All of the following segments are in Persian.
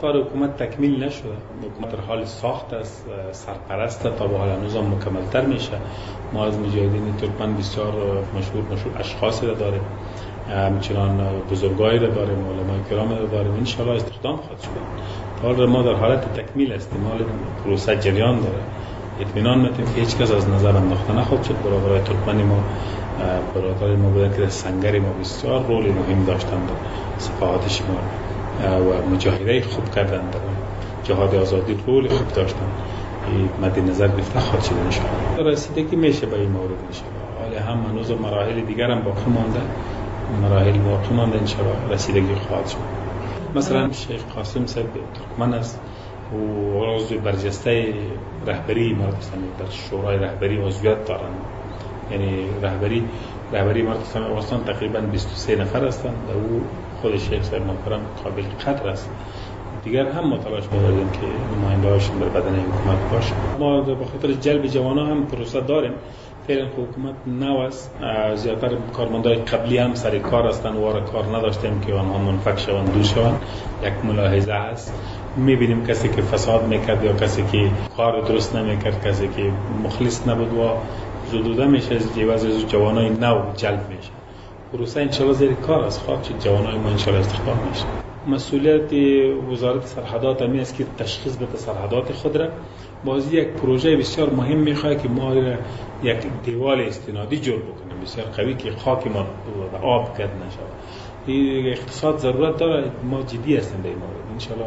ساختار حکومت تکمیل نشده، حکومت در حال ساخت است، سرپرست تا به حال هنوز هم مکملتر میشه. ما از مجاهدین ترکمن بسیار مشهور اشخاصی را داریم، همچنان بزرگایی را داریم، علمای کرام را داریم، انشالله استخدام خواهد شد. تا حال ما در حالت تکمیل هستیم، حال پروسه جریان داره. اطمینان میتیم که هیچ کس از نظر انداخته نخواهد شد. برادرای ترکمن ما، برادرای ما بودن که در سنگر ما بسیار رول مهم داشتند در صفحات شمال و مجاهده خوب کردند، در جهاد آزادی رول خوب داشتند، مد نظر گرفته خواهد شد انشاءالله. رسیدگی میشه به این مورد انشاءالله. حالا هم هنوز مراحل دیگر هم باقی مانده، مراحل باقی مانده، انشاءالله رسیدگی خواهد شد. مثلا شیخ قاسم صاحب ترکمن است و عضو برجسته رهبری امارت اسلامی در شورای رهبری عضویت دارند. یعنی رهبری امارت اسلامی افغانستان تقریبا 23 نفر هستند و او خود شیخ صاحب محترم قابل قدر است. دیگر هم ما تلاش می‌کردیم که نماینده هاشون در بدن حکومت باشه. ما به خاطر جلب جوانان هم پروسه داریم. فعلا حکومت نو است، زیادتر کارمندای قبلی هم سر کار هستند و کار نداشتیم که آنها منفک شوند، دور شوند. یک ملاحظه است، می‌بینیم کسی که فساد میکرد یا کسی که کار درست نمیکرد، کسی که مخلص نبود و زدوده میشه، از از جوانای نو جلب میشه. پروسه انشالله زیر کار است، خواهد شد، جوانای ما انشالله استخدام میشه. مسئولیت وزارت سرحدات همی است که تشخیص بده سرحدات خود را. بازی یک پروژه بسیار مهم میخواد که ما یک دیوال استنادی جور بکنیم بسیار قوی که خاک ما به آب گرد نشود. این اقتصاد ضرورت داره، ما جدی هستیم در این مورد. انشالله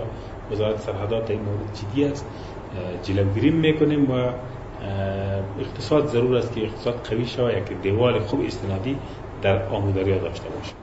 وزارت سرحدات در این مورد جدی است، جلوگیری میکنیم و اقتصاد ضرور است که اقتصاد قوی شود، یک دیوال خوب استنادی در آمودریا داشته باشیم.